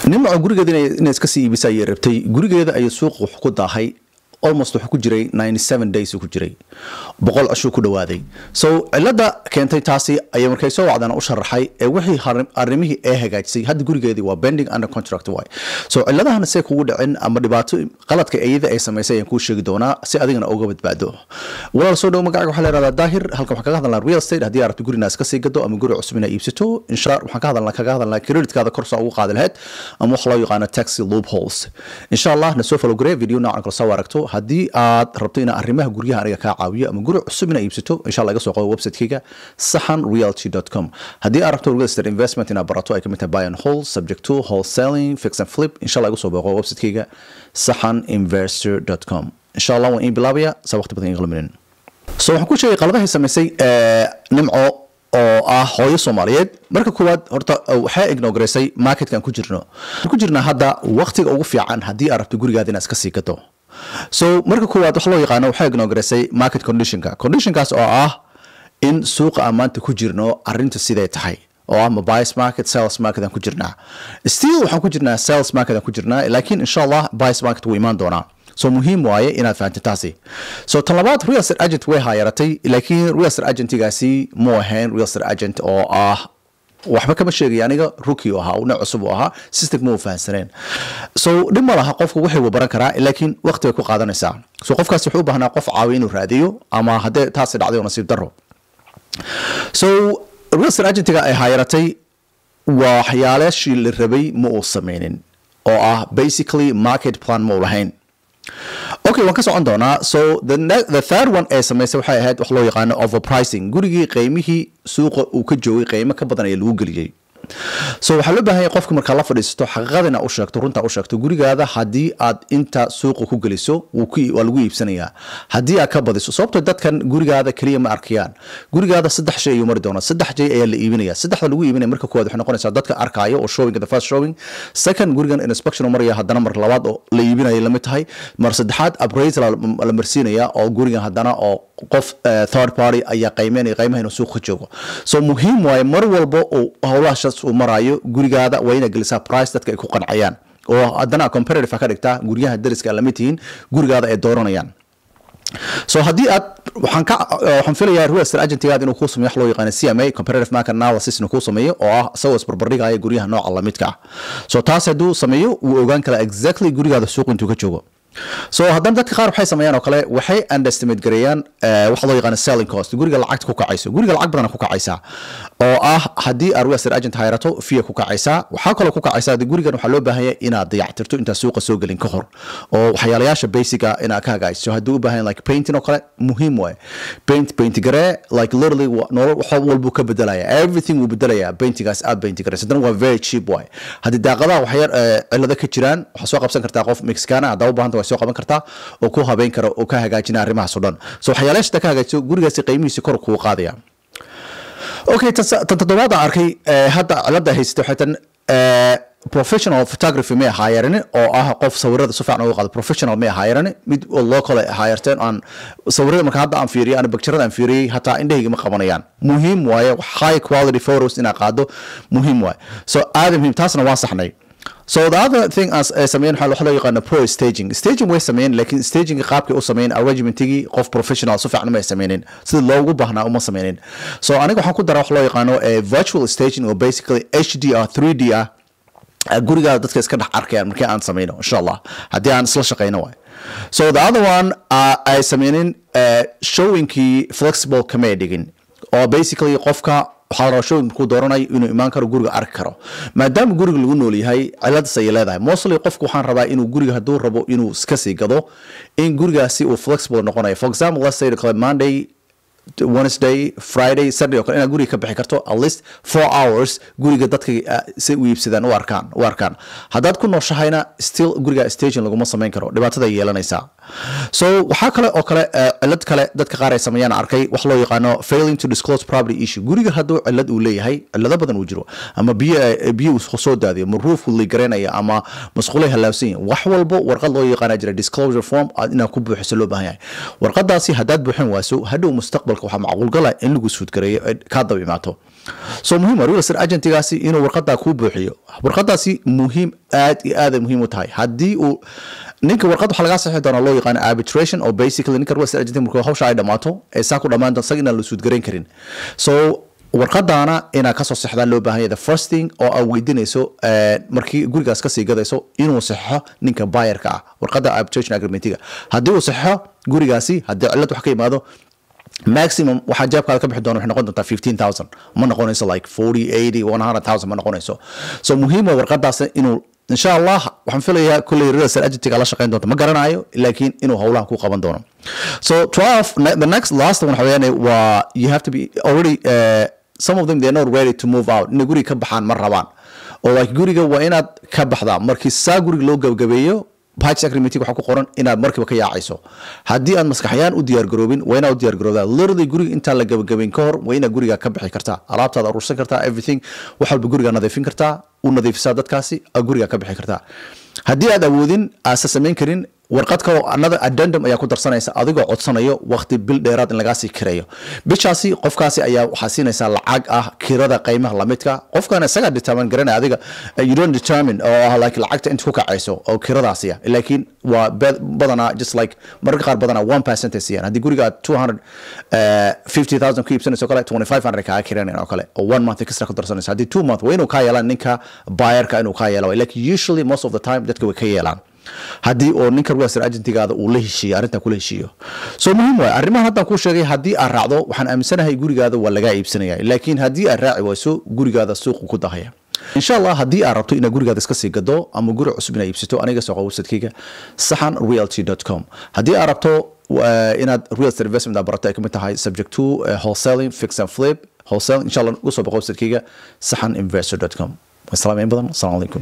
Nimco gurigeeda inay iska sii iibisa ayay rabtay. Gurigeeda ayay suuqa wax ku daahay, almost wuxuu ku jiray 97 days ku jiray, 100 cashuu ku dhawaaday. So cilada keentay taasi ayay markay soo wacdana u sharaxay ee wixii arrimihii ee hagaajisay. Hadda gurigeedii waa pending under contract waay. So ciladahana see kugu dhicin ama dhibaato qaladka iyada ay samaysay ayaan kuu sheegi doonaa si adigana uga badbaado. Walaal, soo dhow. Magacaaga waxaa la yihahdaa Daahir. Halkan waxaan kaga hadalnaa real estate. Haddii aad rabto guri inaad iska sii gado ama guri cusub inaad iibsato, insha waxaan ka hadalnaa kaga hadalnaa creditkaada kor soo ugu qaadi lahayd ama wax loo yaqaano tax loopholes. Insha Allah na soo follow garee, video noocan kale soo aragto. Haddii aad rabto inaan arrimaha guryaha aniga kaa caawiyo ama guri cusub inaad iibsato, insha Allah iga soo qabo website-kayga saxanrealty.com. Haddii aad rabto real estate investment inaad barato, ay kamid tahay buy and hold, subject to, wholesaling, fix and flip, insha Allah iga soo booqo website-kayga saxaninvestor.com. Insha Allah waan iin bilaabaya saa waqti badan iga. So waxaan ku sheegay qaladahay samaysay Nimco oo ah hooyo Soomaaliyeed. Marka koowaad horta waxay ignore garaysay marketkan ku jirno, ku jirnaa hadda waqtiga ugu fiican haddii aad rabto gurigaada inaad iska sii gado. So marka koowaad wax loo yaqaano waxay ignore garaysay market conditionka, conditionkaas oo ah in suuqa aan maanta ku jirno arrinta siday tahay oo ah ma buyers market, sales market aan ku jirnaa. Still waxaan ku jirnaa sales market aan ku jirnaa, laakiin insha Allah buyers market wuu imaan doonaa. So muhiim waaye inaad fahanto taasi. So tan labaad, real estate agent way haayaratay, laakiin real estate agentigaasi mu ahayn real estate agent oo ah waxba kama sheegaya aniga, rookie u ahaa, nin cusub u ahaa, system ma u fahansaneen. So dhib ma laha, qofku waxay wuu baran karaa, laakiin waqti bay ku qaadanaysaa. So qofkaasi wuxuu u baahnaa qof caawiya inuu raadiyo ama haddee taasi dhacday oo nasiib daro. So real estate agentiga ay haayaratay waxyaalaashii la rabay ma uu sameynin oo ah basically market plan ma uu lahayn. Okay, waan ka socon doonaa. So the third one ee samaysay waxay ahayd wax loo yaqaano overpricing. Gurigii qiimihii suuqa uu ka joogay qiimo ka badan ayaa lagu geliyey. So waxaa loo baahan yahay qofka markaa la fadhiisato xaqiiqada inaad u sheegto, runta u sheegto. Gurigaada haddii aad inta suuqa ku geliso waa lagu iibsanayaa. Haddii aad ka badiso, sababtoo dadkan gurigaada keliya ma arkayaan, gurigaada saddex shay ayuu mari doonaa, saddex shay ayaa la iibinaya. Saddexda lagu iibinaya marka koowaad waxay noqonaysaa dadka arkaayo oo showing, the first showing. Second, gurigan inspection uu maraya, haddana mar labaad oo la iibinaya lamid tahay. Mar saddexaad appraisal la marsiinaya oo gurigan haddana oo qof third party ayaa qiimeynaya qiimaha inuu suuqa joogo. So muhiim waaye mar walba uu howlahaas uu marayo gurigaada waa inaad gelisaa price dadka ay ku qancayaan oo haddana competitive ka dhigtaa guryaha dariska lamid tihiin gurigaada ay dooranayaan. So haddii aad waxaan ka waxaan filayaa real estate agentigaada inuu kuu sameeyo wax loo yaqaano CMA, comparative market analysis, inuu kuu sameeyo oo ah isagoo isbarbardhigaya guryaha nooca lamidka ah. So taas hadduu sameeyo wuu ogaan karaa exactly gurigaada suuq intuu ka joogo. So haddana dadka qaar waxay sameeyaan oo kale, waxay underestimate gareeyaan waxa loo yaqaano selling cost, guriga lacagta ku kacayso. Guriga lacag badan ku kacaysa oo ah haddii aad real estate agent hayrato fee ku kacaysa. Waxaa kaloo ku kacaysa gurigan waxaa loo baahan yahay inaad dayactirto intaad suuqa soo gelin ka hor oo waxyaalayaasha basica inaad ka hagaajiso. Haddii u baahan like painting oo kale, muhiim waaye paint garee, like literally nolol wax walbuu ka bedelaya, everything wuu bedelaya paintigaas aad paint gareyso. Haddana waa very cheap waaye. Haddii daaqadaha waxyar cilado ka jiraan, waxaa soo qabsan kartaa qof Mexicana haddaa u baahanta, waa soo qaban kartaa oo ku habeyn kara oo ka hagaajina arrimahaas oo dhan. So waxyaalayaasha ka hagaajiso gurigaasi qiimihiisa kor kuu qaadaya. Okay, tan toddobaad aan arkay hadda cilada haysatay waxay tan professional photography may ahaayarani oo ah qof sawirada si fiican uga qaado professional may ahaayarani, mid oo local ay ahaayarteen. Aan sawirada marka hadda aan fiiriyay, aan picturada aan fiiriyay, hataa indhahayga ma qabanayaan. Muhiim waaye high quality photos inaad qaado, muhiim waaye. So aad muhiim, taasna waan saxnay. So the other thing as ay sameeyeen waxaa loo yaqaano poor staging. Staging way sameeyeen, laakiin staging qaabkay u sameeyeen, arrangementigii qof professional si fiican ma ay sameynin, sida loogu baahnaa uma sameynin. So aniga waxaan ku daraa wax loo yaqaano virtual staging oo basically HD ah, 3D ah, gurigaada dadka iska dhex arkayaan markii aan sameyno, insha Allah haddii aan isla shaqeyno waay. So the other one ay sameynin, showingkii flexible kamay dhigin oo basically qofka waxaa la rabaa showing markuu dooranayo inuu imaan karo, guriga arki karo. Maadaama guriga lagu nool yahay, ciladaas ayay leedahay. Mostly qofku waxaan rabaa inuu guriga hadduu rabo inuu iska sii gado in gurigaasi uu flexible noqonayo. For example, let's say Monday, Wednesday, Friday, Saturday oo kale inaad guriga ka bixi karto at least 4 hours, guriga dadka si u iibsadaan u arkaan. Haddaad ku nooshahayna still guriga staging laguma samayn karo, dhibaatada ay yeelanaysaa. So waxaa kale oo kale cilad kale dadka qaar ay sameeyaan arkay, wax loo yaqaano failing to disclose property issue. Guriga hadduu cilad uu leeyahay, cilado badan uu jiro, ama biyo uu soo daadiyo, ma roof uu leak garaynaya ama masquulay halaabsan yihiin, wax walbo warqad loo yaqaana jira, disclosure form, aad inaad ku buuxiso loo baahan yahay. Warqadaasi haddaad buuxin waaso, hadhow mustaqbalka waxaa macquul gala in lagu sue gareeyo ay kaa daba imaato. So muhiim waa real estate agentigaasi inuu warqadaa kuu buuxiyo. Warqadaasi muhiim, aad iyo aad ay muhiim u tahay. Haddii uu ninka warqad waxaa lagaa saxi doonaa loo yaqaano arbitration, oo basically ninka real estate agent markuu hawsha ay dhamaato ee saa ku dhammaan doonto, isaga inaan la sue garayn karin. So warqadaana inaad kasoo sexdaan loo baahan yahay. The first thing oo aad weydiinayso markii gurigaas kasii gadayso, inuu saxo ninka buyerka ah warqada arbitration agreementiga. Haddii uu saxo gurigaasi, haddii cillad wax ka yimaado, maximum waxaa jeebkaada ka bixi doona waxay noqon doontaa 15,000, ma noqonayso like 40, 80, 100,000 ma noqonayso. So muhiim waa warqadaas inuu, insha Allah, waxaan filayaa kulley real estate agentiga la shaqeyn doonto, ma garanayo, laakiin inuu howlahan ku qaban doono. So 12, the next last one waxa weeyaan waa you have to be already, some of them, they're not ready to move out, inay guriga ka baxaan ma rabaan, oo like guriga waa inaad ka baxdaa markii saa guriga loo gabagabeeyo. Purchase agreement waxaa ku qoran inaad markiiba ka yaacayso. Haddii aad maskaxyaan u diyaar garoobin, waa inaad u diyaar garoobdaa literally guriga intaan la gabagabeyn ka hor. Waa inaad guriga ka bixi kartaa, alaabtaada aruursan kartaa, everything, wax walba guriga nadiifin kartaa, u nadiifisaa dadkaasi, aad guriga ka bixi kartaa. Haddii aad awoodin, aasa samayn karin, warqad kaloo another addendum ayaa ku darsanaysa, adigoo codsanayo waqti bil dheeraad in lagaa sii kireeyo. Bishaasi qofkaasi ayaa waxaa siinaysaa lacag ah kirada qiimaha lamidka. Qofkan isagaa determine garanaya, adiga you don't determine, oo ah like lacagta inta ku kacayso oo kiradaasi ah, laakiin waa badanaa just like mararka qaar badanaa 1% ay siiyaan. Haddii guriga aad 250,000 ku iibsanayso kale, 2,500 kaaga kiranayaan oo kale, oo one month extra ku darsanayso. Haddii 2 month, waa inuu kaa yeelaan ninka buyerka, inuu kaa yeela. Like usually most of the time dadka way ka yeelaan haddii oo ninka real estate agentigaada uu la heshiiyo, arrintan kula heshiiyo. So muhiim waay arrimahan haddaan kuu sheegay. Haddii aad raacdo, waxaan aaminsanahay gurigaada waa lagaa iibsanaya, laakiin haddii aad raaci wayso, gurigaada suuqu ku dahaya. Insha Allah, haddii aad rabto inaad gurigaada iska sii gado ama guri cusub inaad iibsato, aniga soo website-kayga saxanrealty.com. Haddii aad rabto inaad real estate investment aad barato, ay kamid tahay subject to wholesaling, fix and flip, wholesale, insha Allah ugu soo boqo website-kayga saxaninvestor.com. Wasalaamu badan, asalaamu calaykum.